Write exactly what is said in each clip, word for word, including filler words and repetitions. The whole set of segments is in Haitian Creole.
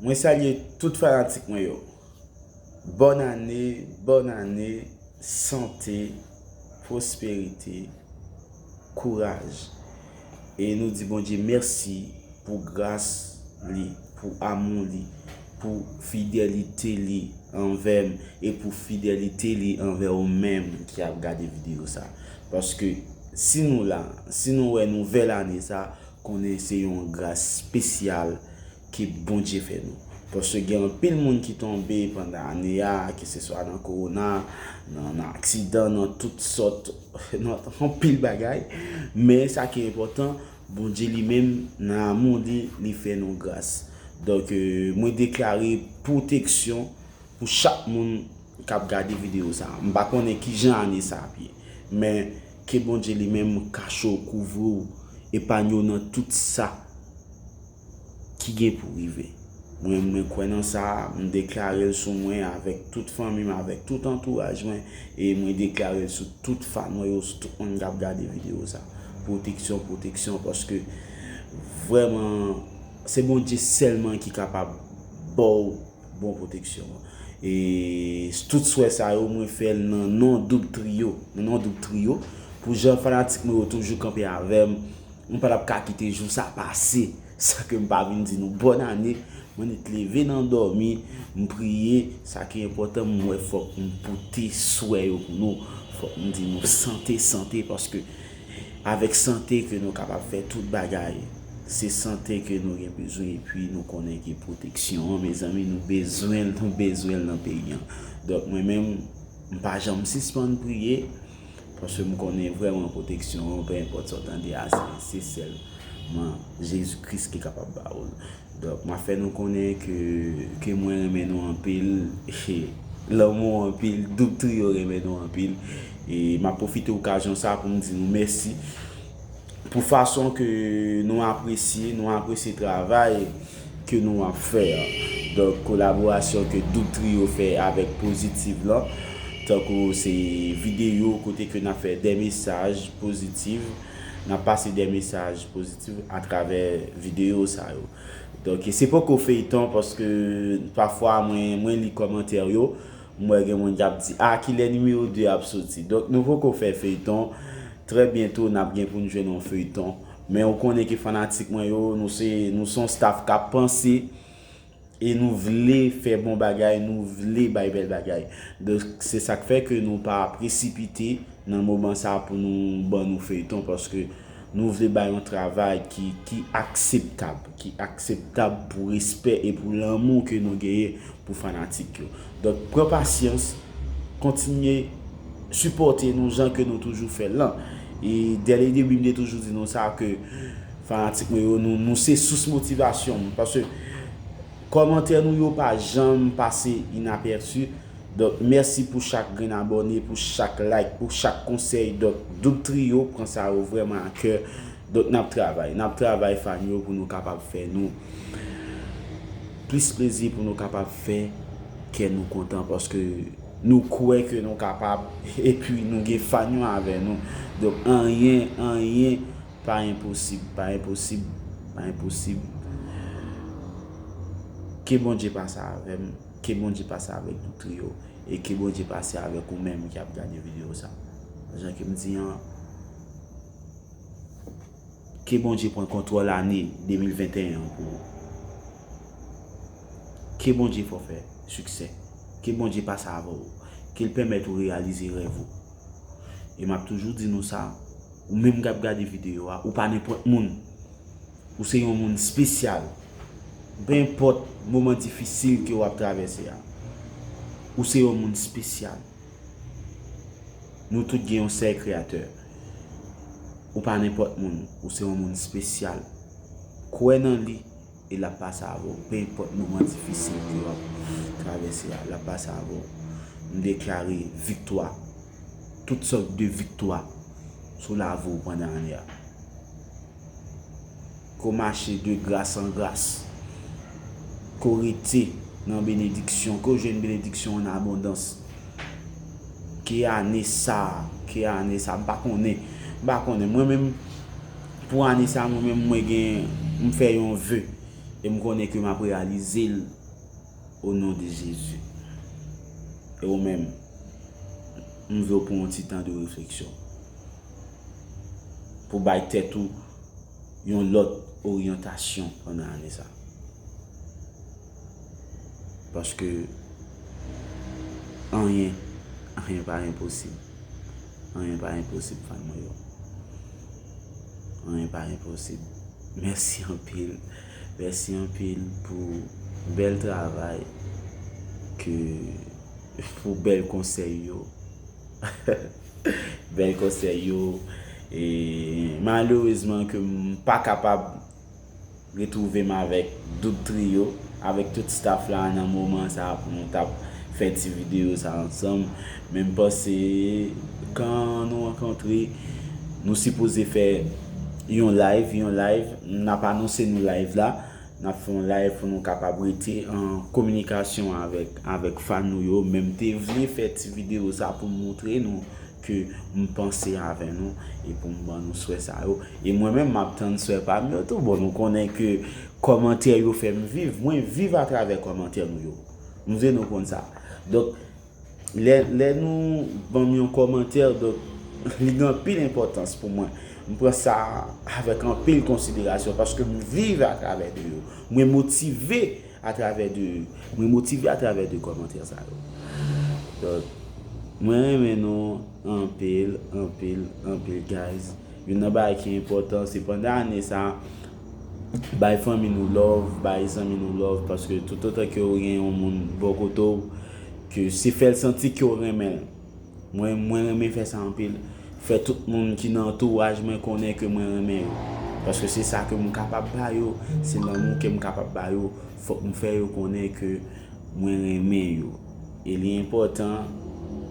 Mwen salye tout fanatik mwen yo. Bòn ane, bòn ane, sante, pwosperite, kouraj. E nou di Bondye mèsi pou gras li, pou amou li, pou fidelite li anvè m e pou fidelite li anvè ou menm ki ap gade videyo sa. Paske si nou la, si nou wè nouvèl ane sa, konnen se yon gras espesyal ke Bondye fè nou. Paske gen anpil moun ki tonbe pandan ane a, keseswa nan kowona, nan, nan aksidan, nan tout sòt, nan anpil bagay. Men sa ki enpòtan, Bondye li menm, nan amou li, li fè nou gras. Donk, euh, mwen deklare pwoteksyon pou chak moun k ap gade videyo sa a. M pa konnen kijan ane sa ap ye, men ke Bondye li menm kache w, kouvri w, epanye w nan tout sa ki gen pou rive. Mwen, mwen kwè nan sa, m deklare l sou mwen avèk tout fanmi m, avèk tout antouraj mwen, e mwen deklare l sou tout fan mwen yo, sou tout moun k ap gade videyo sa. Pwoteksyon, pwoteksyon, paske vrèman, se Bondye sèlman ki kapab ba w bon pwoteksyon an. E tout swè sa yo, mwen fè l nan non Doub Trio. Nan non Doub Trio. Pou jan fanatik mwen yo toujou kanpe avè m, mwen pa t ap ka kite jou sa pase san ke m pa vin di nou bòn ane. Mwen nèt leve nan dòmi, m priye, sa ki enpòtan, m wè fòk m pote swè yo pou nou. Fòk m di nou sante, sante, paske avèk sante ke nou kapab fè tout bagay. Se sante ke nou gen bezwen, epi nou konnen ke pwoteksyon an, mezanmi, nou bezwen l, nou bezwen l nan peyi an. Donk, mwen menm, m pa janm sispann priye, paske m konnen vrèman pwoteksyon an, pe enpòt sa w tande a, se, se sèlman Jezi Kris ki kapab ba ou l. Donk, m ap fè nou konnen ke, ke mwen renmen nou anpil, lanmou anpil, Doub Trio renmen nou anpil. E m ap pwofite okazyon sa pou m di nou mèsi pou fason ke nou apresye, nou apresye travay ke nou ap fè a. Donk, kolaborasyon ke Doub Trio fè avèk Pozitiv lan, tankou se videyo kote ke n ap fè de mesaj pozitif, n ap pase de mesaj pozitif atravè videyo sa yo. Donk, se poko feyton, paske pafwa mwen, mwen li kòmantè yo, m wè gen moun k ap di, "A, kilè nimewo de ap soti?" Donk, nou poko fè feyton. Trè byento, n ap gen pou n jwenn yon feyton. Men ou konnen ke fanatik mwen yo, nou se, nou se yon staff k ap panse e nou vle fè bon bagay, nou vle bay bèl bagay. Donk, se sa k fè ke nou pa presipite nan moman sa a pou nou ban nou feyton, paske nou vle bay yon travay ki, ki akseptab, ki akseptab pou respè e pou lanmou ke nou genyen pou fanatik yo. Donk, pran pasyans, kontinye sipòte nou jan ke nou toujou fè l lan. E dè le debi, m te toujou di nou sa, ke fanatik mwen yo, nou, nou se sous motivasyon m. Paske kòmantè nou yo pa janm pase inapèsi. Donk, mèsi pou chak grenn abòne, pou chak like, pou chak konsèy. Donk, Doub Trio pran sa yo vrèman a kè. Donk, n ap travay. N ap travay, fan yo, pou nou kapab fè nou plis plezi, pou nou kapab fè kè nou kontan, paske nou kwè ke nou kapab, epi nou gen fan yo avè nou. Donk, anyen, anyen pa enposib, pa enposib, pa enposib. Ke Bondye pase avè m, ke Bondye pase avèk Doub Trio, e ke Bondye pase avèk ou menm ki ap gade videyo sa. Jan ke m di an, ke Bondye pran kontwòl ane de mil venteyen an pou ou. Ke Bondye fè w fè siksè. Ke Bondye pase avè w. Ke l pèmèt ou reyalize rèv ou. E m ap toujou di nou sa, ou menm k ap gade videyo a, ou pa nenpòt moun. Ou se yon moun espesyal. Pe enpòt moman difisil ke w ap travèse a, ou se yon moun espesyal. Nou tout gen yon sèl Kreyatè. Ou pa nenpòt moun, ou se yon moun espesyal. Kwè nan li, e l ap pase avè w. Pe enpòt moman difisil ke w ap travèse a, l ap pase avè w. M deklare viktwa, tout sòt de viktwa sou lavi w pandan ane a. Ke w mache de gras an gras. Ke w rete nan benediksyon. Ke w jwenn benediksyon an abondans. Ke ane sa, ke ane sa, m pa konnen. M pa konnen. Mwen menm, pou ane sa, mwen menm, mwen gen, m fè yon ve. E m konnen ke m ap reyalize l o non de Jezi. E ou menm, m vle w pran yon ti tan de refleksyon pou bay tèt ou yon lòt oryantasyon pandan ane sa. Paske anyen, anyen pa enposib. Anyen pa enposib, fan mwen yo. Anyen pa enposib. Mèsi anpil. Mèsi anpil pou bèl travay ke, pou bèl konsèy yo. Bèl konsèy yo. E malerezman ke m pa kapab retwouve m avèk Doub Trio, avèk tout staff la nan moman sa pou nou t ap fè ti videyo sa ansanm. Men m panse kan nou rankontre, nou sipoze fè yon live, yon live, n ap anonse nou live la. N ap fè yon live pou nou kapab rete an kominikasyon avèk, avèk fan nou yo. Men m te vle fè ti videyo sa pou m montre nou ke m panse avè nou e pou m ban nou swè sa yo. E mwen menm, m ap tann swè pa m yo tou. Bon, nou konnen ke kòmantè yo fè m viv. Mwen viv atravè kòmantè nou yo. M vle nou konn sa. Donk, lè, lè nou ban m yon kòmantè, donk, li gen anpil enpòtans pou mwen. M pran sa avèk anpil konsiderasyon paske m viv atravè de yo. Mwen motive atravè de, mwen motive atravè de kòmantè sa yo. Donk, mwen renmen nou anpil, anpil, anpil, guys. Youn nan bagay ki enpòtan, se pandan ane sa, bay fanmi nou love, bay zanmi nou love, paske toutotan ke w gen yon moun bò kote w, ke se fè l santi ke w renmen l. Mwen, mwen renmen fè sa anpil. Fè tout moun ki nan antouraj mwen konnen ke mwen renmen yo. Paske se sa ke m kapab ba yo, se lanmou ke m kapab ba yo. Fòk m fè yo konnen ke mwen renmen yo. E li enpòtan,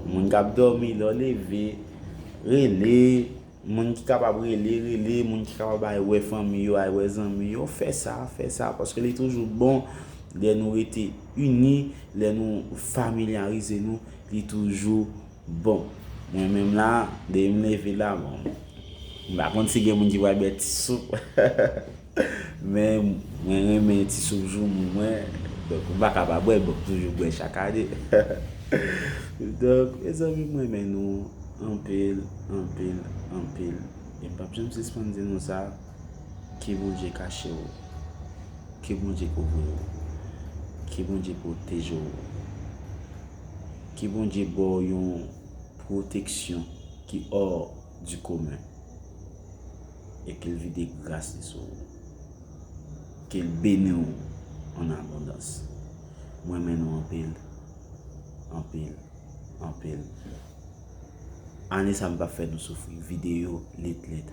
moun k ap dòmi, lè w leve, rele, moun ki kapab rele, rele, moun ki kapab al wè fanmi yo, al wè zanmi yo, fè sa, fè sa, paske li toujou bon lè nou rete ini, lè nou familyarize nou, li toujou bon. Mwen menm la, depi m leve la, bon, m pa konn si gen moun ki pral bwè ti soup. Men mwen renmen ti soup joumou mwen. Donk, m pa ka pa bwè, bon, m toujou bwè chak ane. Donk, mezanmi, mwen renmen nou anpil, anpil, anpil. E m p ap janm sispann di nou sa, ke Bondye kache w. Ke Bondye kouvri w. Ke Bondye pwoteje w. Ke Bondye ba w yon pwoteksyon ki hors du commun. E ke l vide gras li sou ou. Ke l beni w an abondans. Mwen renmen nou anpil, anpil, anpil. Ane sa m p ap fè nou soufri. Videyo lit, lit.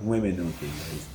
Mwen renmen nou anpil, guys.